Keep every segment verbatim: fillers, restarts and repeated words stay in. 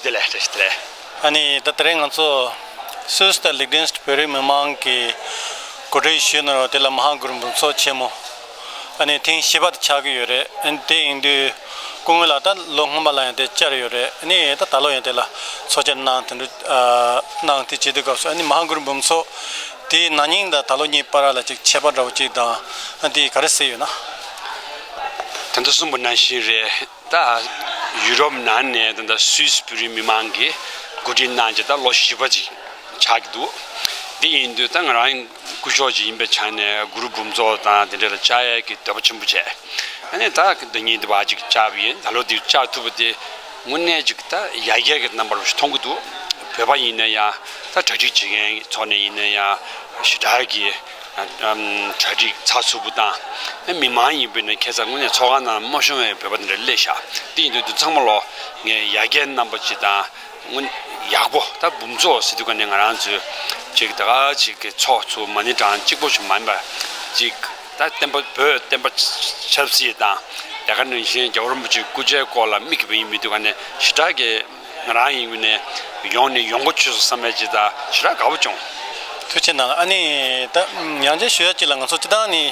བདེ་ལེགས། བཀྲ་ཤིས་བདེ་ལེགས། ཨ་ནི་ད་དེ་རིང་ང་ཚོ་སུད་སི་དང་ལིག་ཏེན་སི་ཊན་བོད་རིགས་མི་མང་གིས་གོ་སྒྲིག་ཞུས་གནང་བ་དེ་ལ་མ་ཧཱ་གུ་རུ་འབུམ་ཚོགས་ཆེན་མོ་ཨ་ནི་ཐེངས་བཞི་པ་དེ་ཆགས་ཀྱི་ཡོད་རེད། ཨ་ནི་དེ་ཡིན་དུས་སྐུ་ངོ་ལགས་ད་ལོ་སྔོན་མ་ལ་ཡང་དེ་བཅར་ཡོད་རེད། ཨ་ནི་ད་ད་ལོ་ཡང་དེ་ལ་ཚོགས་བཅར་གནང་། དེ་འདྲ་ཨ་གནང་། དེ་བྱེད་དུས་སྐབས་སུ་ཨ་ནི་མ་ཧཱ་གུ་རུ་འབུམ་ཚོགས་དེའི་ན་ནིང་དང་ད་ལོ་གཉིས་བར་ལ་ཅིག་ཁྱད་པར་འདྲ་བོ་ཅིག་དང་། ཨ་ནི་དེ་ག་རེ་གསལ་ཡོད་ན། ད་ལྟ་གསུངས་པ་ནང་བཞིན་རེད། ད་ཡུ་རོབ་ནང་ནས་ད་ལྟ་སུད་སི་བོད་རིགས་མི་མང་གིས་གོ་སྒྲིག་གནང་བྱས་ད་ལོ་བཞི་པ་ཅིག་ཆགས་ཀྱི་འདུག། འདི་ཡིན་དུས་ད་ང་རང་སྐུ་ཞབས་ཅིག་ཡིན་པའི་ཆ་ནས་གུ་རུ་འབུམ་ཚོགས་དང་དེ་འདྲ་ལ་བཅར་ཡས་ཀྱི་འདོད་པ་ཆེན་པོ་བྱས། ཨ་ནི་ད་ཟླ་ཉིན་འདི་བར་ཅིག་བཅར་བ་ཡིན། ད་ལོ་འདི་བཅར་ཐུབ་པ་དེ་དངོས་གནས་ཅིག་ད་ཡར་རྒྱས་ཀྱི་རྣམ་པ་རུ་མཐོང་གི་འདུག། བོད་པ་ཡིན་ན་ཡང་ད་གྲ་སྒྲིག་བྱེད་མཁན་ཚོ་ནས་ཡིན་ན་ཡང་ཞེ་དྲག་གི་གྲ་སྒྲིག་ཚགས་ཚུད་པོ་དང་། མི་མང་ཡིན་པས་ན་ཁ་སང་དངོས་གནས་ཚོགས་ཁང་ནང་མ་ཤོང་བའི་བོད་པ་དེ་འདྲ་སླེབས་ཤག། འདི་ཡིན་དུས་འདི་ཚང་མ་ལོ་ངས་ཡར་རྒྱས་རྣམ་པ་ཅིག་དང་། དངོས་ཡག་པོ་ད་འབུམ་ཚོགས་ཟེར་དུས་ཀ་ནས་ང་རང་ཚོའི་ཅིག་ད་ག་ཅིག་གི་ཚོགས་ཚུགས་མ་ཎི་བགྲང་གཅིག་པོ་ཞིག་མ་ཡིན་པ་ཅིག། ད་བསྟན་པ་བོད་བསྟན་པ་ཆབ་སྲིད་དང་། དེ་ག་ནང་བཞིན་རྒྱལ་བ་རིན་པོ་ཆེའི་སྐུ་ཕྱྭའི་སྐོར་ལ་དམིགས་པ་ཡིན་མི་དུས་ཀ་ནས་ཞེ་དྲག་གི་ང་རང་ཡིན་ནས་ཡོང་ནས་ཡོང་གོ་ཆོད་སོང་བསམ་པའི་ཅིག་ད་ཞེ་དྲག་དགའ་པོ་བྱུང་། ཐུགས་རྗེ་གནང་། ཨ་ནི་ད་ཡང་བསྐྱར་ཞུ་ཡ་ཅིག་ལ་ང་ཚོ་སྤྱིར་བཏང་ནི་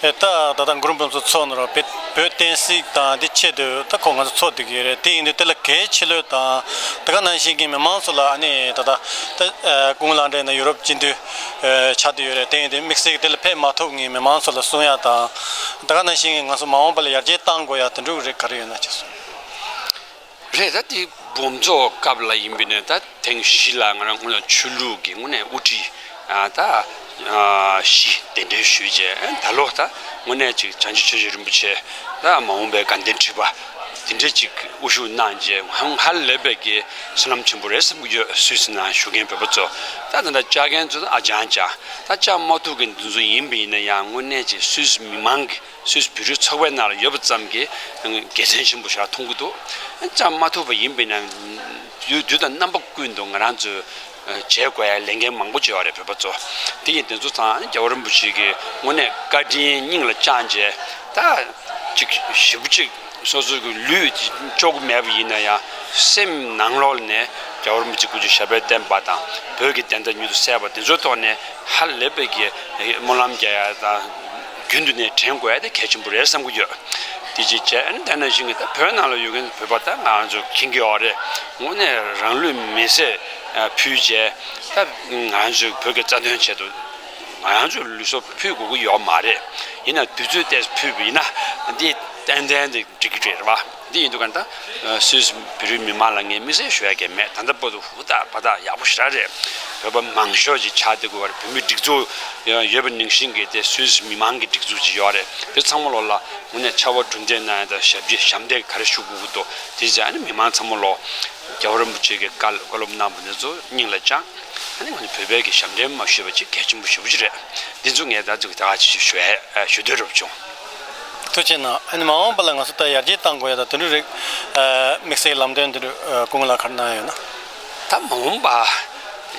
ཨེ་ད་ད་ལྟ་གུ་རུ་འབུམ་ཚོགས་ཚོགས་ནོར་བ་བོད་བསྟན་སྲིད་དང་འདི་ཆེད་དུ་ད་ཁོ་ང་ཚོ་ཚོགས་བསྡད་ཀྱི་ཡོད་རེད། དེ་ཡིན་དུས་དེ་ལ་གལ་ཆེ་ལོས་དང་། དེ་ག་ནང་བཞིན་གྱི་མི་མང་ཚོ་ལ་ཨ་ནི་ད་ལྟ་ད་ཨ་སྐུ་ངོ་ལགས་འདྲ་ཡིན་ན་ཡུ་རོབ་སྤྱི་འཐུས་ཨ་ཆགས་བསྡད་ཡོད་རེད། དེ་ཡིན་དུས་དམིགས་བསལ་གྱི་དེ་ལ་ཕེབས་མ་ཐུབ་མཁན་མི་མང་ཚོ་ལ་གསུང་ཡ་དང་། དེ་ག་ནང་བཞིན་གྱི་ང་ཚོ་མ་འོངས་པ་ལ་ཡར་རྒྱས་གཏང་དགོས་ཡ་དེ་འདྲ་རེད། ག་རེ་ཡོད་ན་ཅེས་གསུངས། རེད། ད་དེ་འབུམ་ཚོགས་སྐབས་ལ་ཡིན་པས་ན་ད་ཐེངས་བཞི་ལ་ང་རང་ངོས་ལ་ཆོས་ལུགས་ཀྱི་དངོས་གནས་དབུ་ཁྲིད་ཨ་ད་ཨ་བཞི་གདན་འདྲེན་ཞུས་རྗེས། ད་ལོ་ད་དངོས་གནས་ཅིག་བྱང་ཆུབ་ཆོས་རྗེ་རིན་པོ་ཆེ་ད་མ་འོངས་པའི་དགའ་ལྡན་ཁྲི་པ་དེ་འདྲས་ཅིག་དབུ་བཞུགས་གནང་རྗེས་ཧ་ཧ་ལས་པའི་གི་བསོད་ནམས་ཆེན་པོ་རེད་བསམ་གྱི་ཡོད། སུད་སི་ནང་བཞུགས་མཁན་བོད་པ་ཚོ་ད་ད་ལྟ་བཅར་མཁན་ཚོ་ཨ་ཅང་ཅང་ད་བཅར་མ་ཐུབ་མཁན་འདི་ཚོ་ཡིན་པ་ཡིན་ན་ཡང་དངོས་གནས་ཅིག་སུད་སི་མི་མང་གི་སུད་སི་བོད་རིགས་ཚོགས་པའི་ནང་ལ་ཡོད་པ་ཙམ་གྱིས་དགེ་མཚན་ཆེན་པོ་ཞིག་མཐོང་གི་འདུག། བཅར་མ་ཐུབ་པ་ཡིན་པས་ན་དུས་དུས་དང་རྣམ་པ་ཀུན་ཏུ་ང་རང་ཚོས་བྱེད་དགོས་ཡ་ལས་འགན་མང་པོ་ཅིག་ཡོད་རེད་བོད་པ་ཚོ། དེ་ཡིན་དེ་ཚོ་ཚང་རྒྱལ་བ་རིན་པོ་ཆེ་གི་དངོས་གནས་བཀའ་དྲིན་སྙིང་ལ་བཅངས་རྗེས་ད་ཅིག་ཞེ་པོ་ཅིག་སོ་སོ་གི་ལུས་ཅིག་ལྕོགས་ཀྱི་མེད་པ་ཡིན་ན་ཡང་སེམས་ནང་ལོགས་ནས་རྒྱལ་བ་རིན་པོ་ཆེ་སྐུ་ཕྱྭའི་ཞབས་པད་བརྟན་པ་དང་བོད་ཀྱི་བདེན་མཐའ་མྱུར་དུ་གསལ་བ་དེ་ཚོའི་ཐོག་ནས་ཧ་ལས་པའི་གི་སྨོན་ལམ་རྒྱག་ཡ་དང་། རྒྱུན་དུ་ནས་དྲན་དགོས་ཡ་དེ་གལ་ཆེན་པོ་རེད་བསམ་གྱི་ཡོད། དེ་ཅིག་བྱས། ཨ་ནི་དེ་ནང་བཞིན་གྱི་ད་བོད་ནང་ལ་ཡོད་མཁན་བོད་པ་ད་ང་རང་ཚོ་མཁྱེན་གྱི་ཡོད་རེད། དངོས་གནས་རང་ལུས་མེར་སྲེག་ཕུལ་བྱས་ད་ང་རང་ཚོའི་བོད་ཀྱི་རྩ་དོན་ཆེད་དུ་ང་རང་ཚོའི་ལུས་སྲོག་ཕུལ་དགོས་ཀྱི་ཡོད་མ་རེད། ཡིན་ན་དུས་ཚོད་ཏོག་ཙམ་ཕུལ་བ་ཡིན་ན་འདི་ཏན་ཏན་དེ་འགྲིག་གི་རེད་བ། འདི་ཡིན་དུས་ག་ད་སུད་སི་བོད་རིགས་མི་མང་ལ་ངས་དམིགས་བསལ་ཞུ་ཡ་གང་ཡང་མེད། ད་ལྟ་བར་དུ་ཧུར་ཐག་འབད་ཐག་ཡག་པོ་ཞེ་དྲག་རེད། བོད་པ་མང་ཤོས་ཅིག་ཆགས་བསྡད་དགོས་པ་རེད། བོད་མི་སྒྲིག་འཛུགས་ཡོད་པ་ནང་བཞིན་གྱི་དེ་སུད་སི་མི་མང་གི་སྒྲིག་འཛུགས་ཅིག་ཡོད་རེད། དེ་ཚང་མ་ལོ་ལ་དངོས་གནས་ཕྱག་དཔེ་གྲུབ་འབྲས་གནང་ཡ་དང་ཞབས་ཕྱི་ཞབས་འདེགས་ག་རེ་ཞུ་དགོས་ཀྱི་འདུག། དེ་ཚོ་ཨ་ནི་མི་མང་ཚང་མ་ལོ་རྒྱལ་བ་རིན་པོ་ཆེ་གི་བཀའ་བཀའ་སློབ་གནང་བ་འདི་ཚོ་སྙིང་ལ་བཅངས། ཨ་ནི་ང་ཚོ་བོད་པའི་གི་ཞབས་འདྲེན་མ་ཞུས་པ་ཅིག་གལ་ཆེན་པོ་ཞེ་པོ་ཅིག་རེད། འདི་ཚོ་ངས་ད་ཅིག་ད་ག་ཅིག་ཞུ་ཡ་ཞུ་འདོད་རབ་བྱུང་། ཐུགས་རྗེ་གནང་། ཨ་ནི་མ་འོངས་པ་ལ་ང་ཚོ་ད་ཡར་རྒྱས་གཏང་དགོས་ཡ་ད་དེ་འདྲ་རིགས་དམིགས་བསལ་ལམ་སྟོན་དེ་འདྲ་སྐུ་ངོ་ལགས་ག་རེ་གནང་ཡོད་ན། ད་མ་འོངས་པ་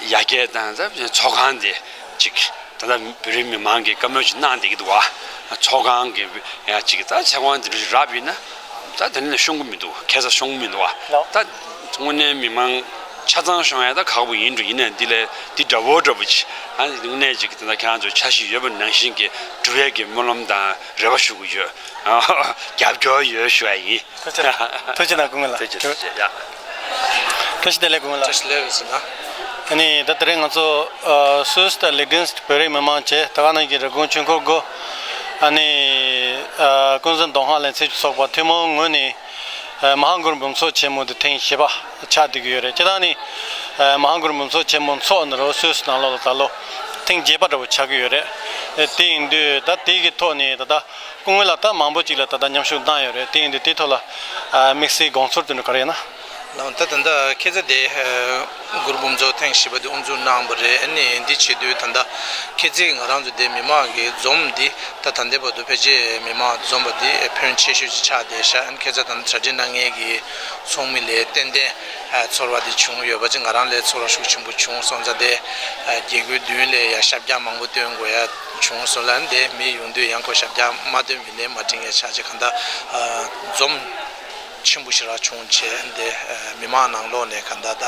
ཡར་རྒྱས་གཏང་ད་ཚོགས་ཁང་དེ་ཅིག་ད་ལྟ་བོད་རིགས་མི་མང་གིས་བཀའ་མོལ་ཅིག་གནང་བསྡད་ཀྱི་འདུག་བ། ཚོགས་ཁང་གི་ཡང་ཅིག་ད་ཚེ་དབང་དེ་འདྲ་ཞིག་རག་པ་ཡིན་ན་ད་དེ་ནས་ཤོང་གི་མི་འདུག། ཁ་སང་ཤོང་གི་མི་འདུག་བ། ད་དངོས་གནས་མི་མང་ཆ་ཚང་ཤོང་ཡ་ད་ཁག་པོ་ཡིན་འགྲོ། ཡིན་ནའི་འདི་ལས་འདི་འདྲ་བོ་འདྲ་བོ་ཅིག་ཨ་ནི་དངོས་གནས་ཅིག་ད་ལྟ་ཁྱེད་རང་ཚོ་འཆར་གཞི་ཡོད་པ་ནང་བཞིན་གྱི་འགྲུབ་ཡས་ཀྱི་སྨོན་ལམ་དང་རེ་བ་ཞུ་གི་ཡོད། རྒྱབ་སྐྱོར་ཡོད་ཞུ་ཡ་ཡིན། ཐུགས་རྗེ་གནང་། ཐུགས་རྗེ་གནང་། སྐུ་ངོ་ལགས། ཐུགས་རྗེ་ཆེ། ཡ། བཀྲ་ཤིས་བདེ་ལེགས་སྐུ་ངོ་ལགས། བཀྲ་ཤིས་བདེ་ལེགས་ཟེར་ན། ཨ་ནི་ད་དེ་རིང་ང་ཚོ་ཨ་སུད་སི་དང་ལིག་ཏེན་སི་བོད་རིགས་མི་མང་བཅས་ད་ག་ནང་བཞིན་རེབ་གོང་ཆོས་འཁོར་དགུ། ཨ་ནི་ཨ་ཀུན་བཟང་མདོ་སྔགས་ལ་ཚིགས་སུ་ཚོགས་པ་ཐུན་མོང་ངོས་ནས་ཨ་མ་ཧཱ་གུ་རུ་འབུམ་ཚོགས་ཆེན་མོ་འདི་ཐེངས་བཞི་པ་ཆགས་བསྡད་ཀྱི་ཡོད་རེད། སྤྱིར་བཏང་ནི་ཨ་མ་ཧཱ་གུ་རུ་འབུམ་ཚོགས་ཆེན་མོ་འཚོགས་ནི་རུ་སུད་སི་ནང་ལོགས་ལ་ད་ལོ་ཐེངས་བརྒྱད་པ་འདྲ་བོ་ཆགས་ཀྱི་ཡོད་རེད། ཨ་དེ་ཡིན་དུས་ད་དེ་གི་ཐོག་ནས་ད་ལྟ་སྐུ་ངོ་ལགས་ད་མང་པོ་ཅིག་ལ་ད་ལྟ་མཉམ་ཞུགས་གནང་ཡོད་རེད། དེ་ཡིན་དུས་དེའི་ཐོག་ལ་ཨ་དམིགས་བསལ་དགོངས་ཚུལ་དེ་འདྲ་ག་རེ་ཡོད་ན། ལགས། ད་ད་ལྟ་ཁྱེད་ཚོ་དེ་ཨ་གུ་རུ་འབུམ་ཚོགས་ཐེངས་བཞི་པ་དེ་དབུ་འཛུགས་གནང་བ་རེད། ཨ་ནི་འདི་བྱེད་དུས་ད་ལྟ་ཁྱེད་ཚོས་ང་རང་ཚོ་དེ་མི་མང་གི་འཛོམས་འདི་ད་ད་ལྟའི་བར་དུ་ཕལ་ཆེར་མི་མང་འཛོམས་པ་འདི་ཕོན་ཆེ་ཤོས་ཅིག་ཆགས་བསྡད་ཤག། ཨ་ནི་ཁྱེད་ཚོ་ད་ལྟ་གྲ་སྒྲིག་གནང་མཁན་གྱི་ཚོགས་མི་ལ་ཏན་ཏན་ཨ་ཚོར་བ་དེ་བྱུང་ཡོད་པ་ཅིག། ང་རང་ལ་ཚོར་བ་ཤུགས་ཆེན་པོ་བྱུང་སོང་ཙང་དེ་ཨ་རྒྱལ་སྒོའི་མདུན་ལ་ཡ་ཞབས་བཀྱག་མང་པོ་སྟོན་དགོས་ཡ་བྱུང་སོང་ལ། དེ་མི་ཡོང་དུས་ཡང་ཁོ་ཞབས་བཀྱག་མ་སྟོན་པ་ཡིན་ནའི་མ་འགྲིག་ཡ་ཆགས་ཅིག། གང་ལྟར་ཨ་འཛོམས་ ཆེན་པོ་ཞེ་དྲག་བྱུང་བྱས། ཨ་ནི་དེ་མི་མང་ནང་ལོགས་ནས་ག་འདྲ་ད་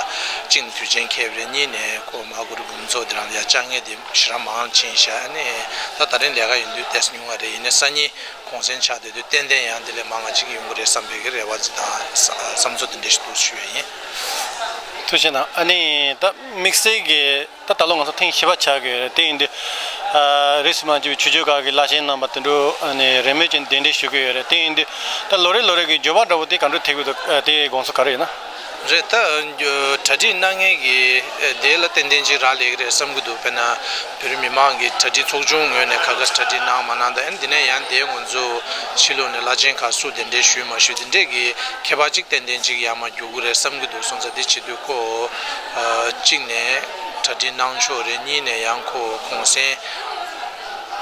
གཅིག་ནས་དུས་ཆེན་འཁེལ་བ་རེད། གཉིས་ནས་ཁོ་མ་གུ་རུ་འབུམ་ཚོགས་དེ་རང་ལ་ཡ་བཅར་མཁན་དེ་ཞེ་དྲག་མང་ཕྱིན་ཤག་ཨ་ནི་ད་ད་རིང་ལས་ཀ་ཡིན་དུས་ཏོག་ཙམ་ཉུང་བ་རེད། ཡིན་ནའི་སང་ཉིན་གུང་སེང་ཆགས་བསྡད་དུས་ཏན་ཏན་ཡང་དེ་ལས་མང་བ་ཅིག་ཡོང་གི་རེད་བསམ་པའི་གི་རེ་བ་ཅིག་དང་བསམ་ཚོར་དེ་འདྲ་ཞིག་འདུག་ཞུ་ཡ་ཡིན། ཐུགས་རྗེ་གནང་། ཨ་ནི་ད་དམིགས་བསལ་གྱི་ད་ད་ལོ་ང་ཚོ་ཐེངས་བཞི་པ་ཆགས་ཀྱི་ཡོད་རེད། དེ་ཡིན་དུས་ཨ་རིས་མ་འཇུ་བའི་ཆོས་བརྒྱུད་ཁག་གི་བླ་ཆེན་རྣམ་པ་དེ་འདྲ་ཨ་ནི་རེས་མོས་ཀྱིས་གདན་འདྲེན་ཞུ་གི་ཡོད་རེད། དེ་ཡིན་དུས་ད་ལོ་རེ་ལོ་རེ་གི་འགྱུར་བ་འདྲ་བོ་དེ་ག་འདྲ་ཐེབས་ཀྱི་འདུག་ཨ་དེའི་དགོངས་ཚུལ་ག་རེ་ཡོད་ན། རེད། ད་གྲ་སྒྲིག་གནང་མཁན་གྱི་དེ་ལ་ཏན་ཏན་ཅིག་རག་ལས་ཀྱི་རེད་བསམ་གྱི་འདུག་དཔེར་ན་བོད་རིགས་མི་མང་གི་གྲ་སྒྲིག་ཚོགས་ཆུང་ངོས་ནས་ག་ག་གྲ་སྒྲིག་གནང་མ་གནང་དང་། ཨ་ནི་དེ་ནས་ཡང་དེ་ང་ཚོ་ཕྱི་ལོགས་ནས་བླ་ཆེན་ཁག་སུ་གདན་འདྲེན་ཞུས་མ་ཞུས་དེ་འདྲས་ཀྱི་ཁྱད་པར་ཅིག་ཏན་ཏན་ཅིག་ཡར་མར་འགྱུར་གྱི་རེད་བསམ་གྱི་འདུག་སོང་ཙང་དེ་བྱེད་དུས་ཁོ་གཅིག་ནས་གྲ་སྒྲིག་གནང་ཕྱོགས་རེད། གཉིས་ནས་ཡང་ཁོ་གུང་སེང་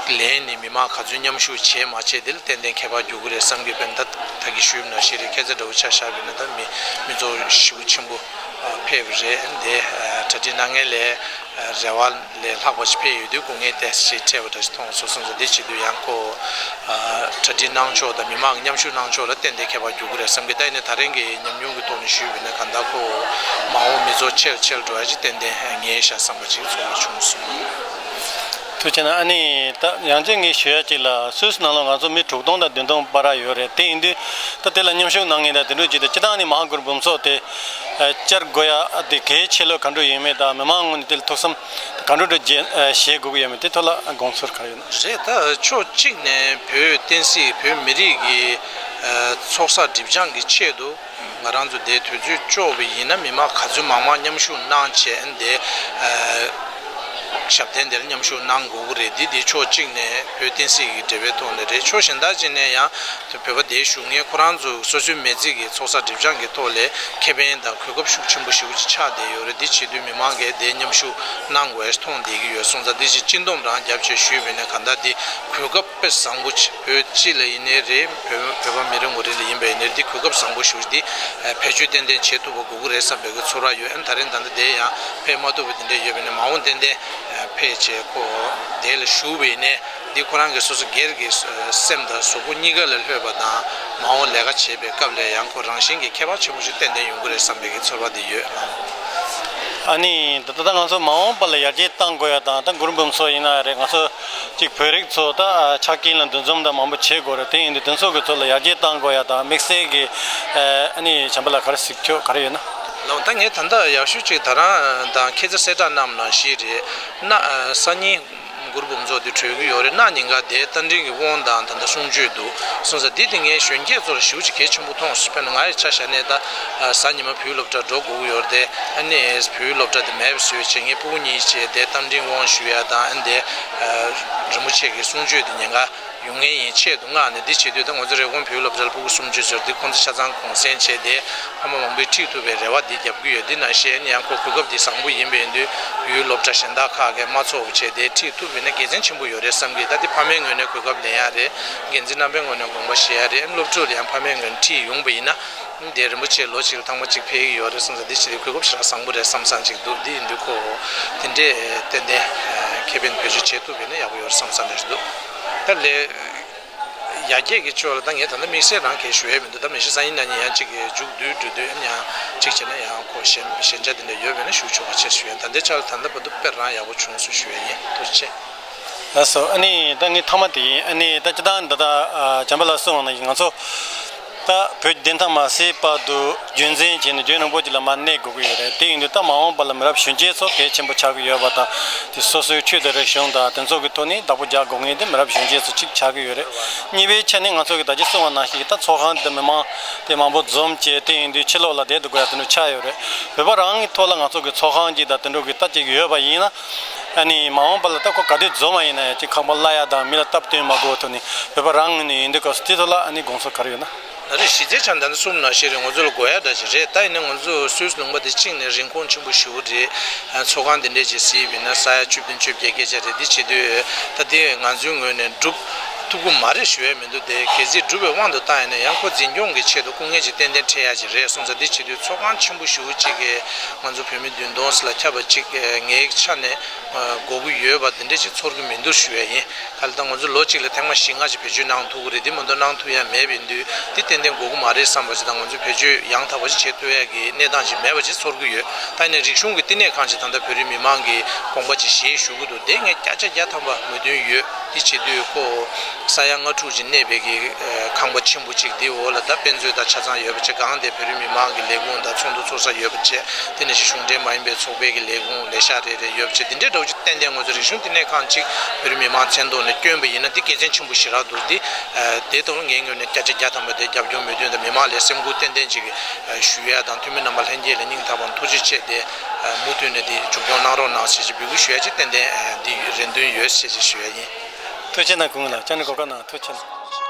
ལན་ནི་མི་མང་ག་ཚོད་མཉམ་ཞུགས་བྱས་མ་བྱས་དེ་ལ་ཏན་ཏན་ཁྱད་པར་འགྱུར་གྱི་རེད་བསམ་གྱི། དཔེར་ན་ད་ད་གིན་ཞུས་པ་ནང་བཞིན་རེད། ཁྱེད་ཚོ་འདྲ་བོ་ཆ་བཞག་པ་ཡིན་ན་ད་མི་མི་ཚོགས་ཞེ་པོ་ཆེན་པོ་ཕེབས་པ་རེད། དེ་གྲ་སྒྲིག་གནང་མཁན་ལས་རེ་བ་ལས་ལྷག་པ་ཞིག་ཕེབས་ཡོད་དུས་སྐུ་ངལ་ཏོག་ཙམ་ཞིག་འཕྲད་པ་འདྲ་ཞིག་མཐོང་སོང་། སོང་ཙང་དེ་བྱེད་དུས་ཡང་ཁོ་གྲ་སྒྲིག་གནང་ཕྱོགས་དང་མི་མང་མཉམ་ཞུགས་གནང་ཕྱོགས་ལ་ཏན་ཏན་ཁྱད་པར་འགྱུར་གྱི་རེད་བསམ་གྱི། ད་ཡིན་ནའི་ད་རིང་གི་ཉམས་མྱོང་གི་ཐོག་ནས་ཞུས་པ་ཡིན་ན་གང་ལྟར་ཁོ་མ་འོངས་མི་ཚོགས་ཆེ་རུ་ཆེ་རུ་འགྲོ་ཡ་ཅིག་ཏན་ཏན་ངེས་ཤག་བསམ་པ་ཅིག་ཚོར་བ་བྱུང་སོང་། ཐུགས་རྗེ་གནང་། ཨ་ནི་ད་ཡང་ཅིག་ངས་ཞུ་ཡ་ཅིག་ལ། སུད་སི་ནང་ལོགས་ང་ཚོ་མི་དྲུག་སྟོང་དང་བདུན་སྟོང་བར་ཡོད་རེད། དེ་ཡིན་དུས་ད་དེ་ལ་མཉམ་ཞུགས་གནང་མཁན་དང་དེ་འདྲ་ཅིག་དང་། སྤྱིར་བཏང་ནས་མ་ཧཱ་གུ་རུ་འབུམ་ཚོགས་དེ་བཅར་དགོས་ཡ་དེ་གལ་ཆེ་ལོས་ག་འདྲ་ཡོད་མེད་དང་། མི་མང་ངོས་ནས་དེ་ལ་ཐུགས་བསམ་ག་འདྲ་འདྲ་བཞེས་དགོས་ཀྱི་ཡོད་མེད་དེ་ཐོག་ལ་དགོངས་ཚུལ་ག་རེ་ཡོད་ན། རེད། ད་ཕྱོགས་གཅིག་ནས་བོད་བསྟན་སྲིད་བོད་མི་རིགས་ཀྱི་ཚོགས་བསགས་སྒྲིབ་སྦྱང་གི་ཆེད་དུ། ང་རང་ཚོ་དེ་དུས་ཚོད་ལྕོགས་པ་ཡིན་ན་མི་མང་ག་ཚོད་མང་མང་མཉམ་ཞུགས་གནང་བྱས་དེ་ཨ་ཞབས་བརྟན་དེར་མཉམ་ཞུགས་གནང་དགོས་ཀྱི་རེད། འདི་དེ་ཕྱོགས་གཅིག་ནས་བོད་བསྟན་སྲིད་ཀྱི་འབྲེལ་བའི་ཐོག་ནས་རེད། ཕྱོགས་གཞན་དག་ཅིག་ནས་ཡང་དེ་བོད་པ་དེ་བཞུགས་མཁན་ཁོ་རང་ཚོ་སོ་སོའི་མི་ཚེ་གི་ཚོགས་བསགས་སྒྲིབ་སྦྱང་གི་ཐོག་ལས་ཁེ་ཕན་དང་གོ་སྐབས་ཤུགས་ཆེན་པོ་ཞེ་པོ་ཅིག་ཆགས་བསྡད་ཡོད་རེད། འདི་བྱེད་དུས་མི་མང་གིས་དེ་མཉམ་ཞུགས་གནང་དགོས་མཐོང་བསྡད་ཀྱི་ཡོད། སོང་ཙང་འདི་ཅིག་སྤྱི་འདོམས་རང་རྒྱབ་བྱས་ཞུས་པ་ཡིན་ན་གང་ལྟར་འདི་གོ་སྐབས་དཔེ་བཟང་པོ་ཅིག་བོད་སྤྱི་ལ་ཡིན་ནའི་རེད། བོད་བོད་པ་མི་རེ་ངོ་རེ་ལ་ཡིན་པ་ཡིན་ནའི་འདི་གོ་སྐབས་བཟང་པོ་ཞིག་འདི་བེད་སྤྱོད་ཏན་ཏན་བྱེད་ཐུབ་པ་དགོས་ཀྱི་རེད་བསམ་པའི་གི་ཚོར་བ་ཡོད། ཨ་ནི་ད་རིང་ད་ལྟ་དེ་ཡང་ཕེབས་མ་ཐུབ་པ་འདི་འདྲ་ཡོད་པ་ཡིན་ན་མ་འོངས་ཏན་ཏན་ཕེབས་བྱས་ཁོ་དེ་ལ་ཞུགས་པ་ཡིན་ནའི་འདི་ཁོ་རང་གི་སོ་སོ་སྒེར་གྱི་སེམས་དང་གཟུགས་པོ་གཉིས་ཀ་ལ་ལྷོད་པ་དང་། མ་འོངས་ལས་ཀ་བྱེད་པའི་སྐབས་ལ་ཡང་ཁོ་རང་བཞིན་གྱི་ཁྱད་པར་ཆེན་པོ་ཞིག་ཏན་ཏན་ཡོང་གི་རེད་བསམ་པའི་གི་ཚོར་བ་འདི་ཡོད། ཨ་ནི་ད་ལྟ་ང་ཚོ་མ་འོངས་པ་ལ་ཡར་རྒྱས་གཏང་དགོས་ཡ་དང་། ད་གུ་རུ་འབུམ་ཚོགས་ཡིན་ན་རེད། ང་ཚོ་གཅིག་བོད་རིགས་ཚོ་ད་ཆ་རྐྱེན་ལ་འདུ་འཛོམས་དང་མང་པོ་བྱེད་དགོས་རེད། དེ་ཡིན་དུས་དེ་ཚོ་གི་ཚོ་ལ་ཡར་རྒྱས་གཏང་དགོས་ཡ་དང་། དམིགས་བསལ་གྱི་ཨ་ནི་བྱམས་པ་ལགས་ག་རེ་གཟིགས་ཕྱོགས་ག་རེ་ཡོད་ན། ལགས། ད་ངས་ད་ལྟ་ཡག་ཤོས་ཅིག་ད་རང་དང་ཁྱེད་ཚོ་གསལ་བསྒྲགས་གནང་བ་ནང་བཞིན་རེད། གནའ་སང་ཉིན་གུ་རུ་འབུམ་ཚོགས་དེ་གྲོལ་གྱི་ཡོད་རེད། གནངས་ཉིན་ཀ་དེ་རྟ་མགྲིན་གྱི་དབང་དང་ད་ལྟ་གསུང་ཆོས་འདུག་སོང་ཙང་འདི་དེ་ངས་གཞོན་སྐྱེས་ཚོ་ལ་ཞེ་པོ་ཅིག་གལ་ཆེན་པོ་མཐོང་སོང་། དཔེར་ན་ང་ཡི་ཆ་བཞག་ནས་ད་གཟའ་ཉི་མ་བོད་སློབ་གྲྭ་འགྲོ་དགོས་ཀྱི་ཡོད་རེད་དེ། ཨ་ནི་བོད་སློབ་གྲྭ་དེ་མེད་པ་བཟོས་བྱས་ངའི་སྤུ་གུ་གཉིས་བྱས་དེ་རྟ་མགྲིན་དབང་ཞུ་ཡ་དང་། ཨ་ནི་དེ་རིན་པོ་ཆེ་གི་གསུང་ཆོས་དེ་ཉིན་ཀ་ཡོང་མཁན་ཡིན་ཆེད་དུ་མངགས་ནས། འདི་བྱེད་དུས་ད་ང་ཚོ་རེབ་གོང་བོད་སློབ་གྲྭ་ལ་སྤུ་གུ་སུམ་ཅུ་ཙམ་འདི་ཁོང་ཚོ་ཆ་ཚང་གུང་སེང་བྱས་ཏེ་ཕ་མ་མང་པོས་ཁྲིད་ཐུབ་པའི་རེ་བ་འདི་རྒྱབ་ཀྱི་ཡོད། འདི་ནང་བཞིན་ཡང་ཁོ་གོ་སྐབས་འདི་བཟང་པོ་ཡིན་པ་ཡིན་དུས་བོད་སློབ་གྲྭ་གཞན་དག་ཁག་གིས་མ་ཚོགས་པ་བྱས་ཏེ་ཁྲིད་ཐུབ་པ་ཡིན་ན་དགེ་མཚན་ཆེན་པོ་ཡོད་རེད་བསམ་གི། ད་འདི་ཕ་མའི་ངོས་ནས་གོ་སྐབས་ལེན་ཡ་རེད། འགན་འཛིན་རྣམ་པའི་ངོས་ནས་དགོངས་པ་བཞེས་ཡ་རེད། སློབ་ཕྲུག་ལ་ཡང་ཕ་མའི་ངོས་ནས་ཁྲིད་ཡོང་པ་ཡིན་ན། འདི་རིན་པོ་ཆེ་ལོ་གཅིག་ལ་ཐེངས་མ་གཅིག་ཕེབས་ཀྱི་ཡོད་རེད་བསམ་ཙང་འདི་བྱེད་དུས་གོ་སྐབས་ཞེ་དྲག་བཟང་པོ་རེད་བསམ་བསམ་ཅིག་འདུག་འདི་ཡིན་དུས་ཁོ་དེ་འདྲས་ཏན་ཏན་ཁེ་ཕན་བེད་སྤྱོད་བྱེད་ཐུབ་པ་ཡིན་ན་ཡག་པོ་ཡོད་རེད་བསམ་བསམ་རེད་འདུག་ད་ལས་ཡར་རྒྱས་ཀྱི་ཕྱོགས་ལ་ད་ངས་ད་ལྟ་དམིགས་བསལ་རང་གིས་ཞུ་ཡས་མི་འདུག་ད་མི་ཤི་སང་ཉིན་གནངས་ཉིན་ཡང་གཅིག་མཇུག་བསྡུས་འགྲོ་དུས་ཡང་གཅིག་བྱས་ན་ཡང་ཁོ་ཞན་ཞན་ཆ་དེ་འདྲ་ཡོད་པས་ན་ཞུ་ཆོག་པ་ཆེད་ཞུ་ཡས། ད་ལྟའི་ཆ་ལ་ད་ལྟ་བར་དུ་དཔེ་རང་ཡག་པོ་བྱུང་སོང་ཞུ་ཡས་ཡིན། ཐུགས་རྗེ་ཆེ། ལགས་སོ། ཨ་ནི་ད་ངའི་མཐའ་མ་དེ་ཡིན། ཨ་ནི་ད་སྤྱིར་བཏང་འདི་ད་ཨ་བྱམས་པ་ལགས་གསུངས་པ་ནང་བཞིན་ང་ཚོ་ད་བོད་བདེན་མཐའ་མ་གསལ་བར་དུ་རྒྱུན་འཛིན་བྱས་ནས་རྒྱུན་རིང་པོ་ཅིག་ལ་མར་གནས་དགོས་ཀྱི་ཡོད་རེད། དེ་ཡིན་དུས་ད་མ་འོངས་པ་ལ་མི་རབས་གཞོན་སྐྱེས་ཚོ་གལ་ཆེན་པོ་ཆགས་ཀྱི་ཡོད་པ་དང་། དེ་སོ་སོའི་ཆོས་དང་རིག་གཞུང་དང་དེ་ཚོ་གི་ཐོག་ནས་བདག་པོ་རྒྱག་དགོས་མཁན་དེ་མི་རབས་གཞོན་སྐྱེས་ཚོ་གཅིག་ཆགས་ཀྱི་ཡོད་རེད། གཉིས་པའི་ཆ་ནས་ང་ཚོ་གི་ད་ཅི་གསུངས་པ་ནང་བཞིན་གྱི་ད་ཚོགས་ཁང་དེ་མི་མང་དེ་མང་པོ་འཛོམས་བྱས། དེ་ཡིན་དུས་ཕྱི་ལོགས་ལ་བསྡད་དགོས་ཡ་དེ་འདྲ་ཆགས་ཡོད་རེད། བོད་པ་རང་གི་ཐོག་ལ་ང་ཚོ་གི་ཚོགས་ཁང་གཅིག་དང་དེ་འདྲ་གི་ད་ཅིག་ཡོད་པ་ཡིན་ན། ཨ་ནི་མ་འོངས་པ་ལ་ད་ཁོ་ག་དུས་འཛོམས་པ་ཡིན་ན་ཡང་ཅིག་ཁང་པ་གླ་ཡ་དང་མི་ལ་སྟབས་བསྟུན་མ་དགོས་ཐོག་ནས་བོད་པ་རང་ངོས་ནས་ཡིན་དུས་སྐབས་སུ་དེ་ཐོག་ལ་ཨ་ནི་དགོངས་ཚུལ་ག་རེ་ཡོད་ན། ད་རེས་གཞི་རྩའི་ཆ་ནས་ད་ནི་གསུམ་ནང་བཞིན་རེད། ང་ཚོ་ལ་དགོས་ཡ་འདྲ་ཞིག་རེད། ད་ཡིན་ན་ང་ཚོ་སུད་སི་ལུང་པ་འདི་གཅིག་ནས་རིན་གོང་ཆེན་པོ་ཞེ་པོ་རེད། ཚོགས་ཁང་འདི་འདྲས་ཅིག་གཟིགས་པ་ཡིན་ན་ས་ཡ་བཅུ་བདུན་བཅོ་བརྒྱད་སྐད་ཆ་རེད། འདི་བྱེད་དུས་ད་འདི་ང་ཚོའི་ངོས་ནས་འགྲུབ་ ཐུབ་ཀྱི་མ་རེད་ཞུ་ཡས་མི་འདུག་དེ་གལ་སྲིད་སྒྲུབ་པའི་དབང་དུ་བཏང་ཡིན་ན་ཡང་ཁོ་འཛིན་སྐྱོང་གི་ཆེད་དུ་སྐུ་ངལ་ཅིག་ཏན་ཏན་འཕྲད་ཡ་ཅིག་རེད་སོང་ཙང་། འདི་བྱེད་དུས་ཚོགས་ཁང་ཆེན་པོ་ཞེ་པོ་ཅིག་གིས་ང་ཚོ་བོད་མི་བདུན་སྟོང་ཙམ་ལ་ཁྱབ་པ་ཅིག་ངའི་ཆ་ནས་དགོས་ཀྱི་ཡོད་པ་འདི་འདྲ་ཅིག་ཚོར་གྱི་མི་འདུག་ཞུ་ཡ་ཡིན། ག་ལ་ད་ང་ཚོ་ལོ་གཅིག་ལ་ཐེངས་མ་བཞི་ལྔ་ཅིག་བེད་སྤྱོད་གནང་ཐུབ་ཀྱི་རེད། འདི་མ་གཏོགས་གནང་ཐུབ་ཡ་མེད་པ་ཡིན་དུས་འདི་ཏན་ཏན་དགོས་ཀྱི་མ་རེད་བསམ་པ་ཅིག་དང་། ང་ཚོས་བེད་སྤྱོད་ཡང་དག་པ་ཅིག་བྱེད་ཐུབ་ཡ་གི་གནས་སྟངས་ཅིག་མེད་པ་ཅིག་ཚོར་གྱི་ཡོད། ད་ཡིན་ནའི་རིག་གཞུང་གི་བསྟི་གནས་ཁང་ཅིག་ད་ལྟ་བོད་རིགས་མི་མང་གི་དགོངས་པ་ཅིག་བཞེས་ཞུ་གི་འདུག་དེ་ངས་བརྒྱ་ཆ་བརྒྱ་ཐམ་པ་མོས་མཐུན་ཡོད། དེ་བྱེད་དུས་ཁོ་ས་ཡ་ལྔ་དྲུག་ཅིག་གནས་པའི་གི་ཁང་པ་ཆེན་པོ་ཅིག་འདི་འོག་ལ་ད་དཔེ་མཛོད་དང་ཆ་ཚང་ཡོད་པ་བྱས། སྒང་དེ་བོད་རིགས་མི་མང་གི་ལས་ཁུངས་དང་ཚོགས་འདུ་ཚོགས་ས་ཡོད་པ་བྱས། དེ་ནས་གཞུང་འབྲེལ་མ་ཡིན་པའི་ཚོགས་པའི་གི་ལས་ཁུངས་ལས་ཤག་རེ་རེ་ཡོད་པ་བྱས། དེ་འདྲའི་འདྲ་བོ་ཅིག་ཏན་ཏན་ང་ཚོ་རིག་གཞུང་བསྟི་གནས་ཁང་ཅིག་བོད་རིགས་མི་མང་མཚན་ཐོག་ནས་བསྐྱོན་པ་ཡིན་ན་འདི་དགེ་མཚན་ཆེན་པོ་ཞེ་དྲག་འདུག་འདི་དེ་དང་ངའི་ངོས་ནས་བརྒྱ་ཆ་བརྒྱ་ཐམ་པ་དེ་རྒྱབ་སྐྱོར་མོས་མཐུན་དང་མི་མང་ལ་སེམས་ཁུར་ཏན་ཏན་ཅིག་ཞུ་ཡ་དང་། འཐུས་མི་རྣམ་པ་ལྷན་རྒྱས་ལ་སྙིང་ཐག་པ་ནས་ཐུགས་རྗེ་ཆེ། དེ་མུ་མཐུད་ནས་དེ་མཇུག་སྐྱོང་གནང་རོགས་གནང་ཞེས་ཅིག་འབོད་སྐུལ་ཞུ་ཡ་ཅིག་ཏན་ཏན་འདི་རེ་འདུན་ཡོད་ཞེས་ཅིག་ཞུ་ཡ་ཡིན། ཐུགས་རྗེ་གནང་། སྐུ་ངོ་ལགས་ཅང་ནས་གོ་སྐབས་གནང་། ཐུགས་རྗེ་གནང་།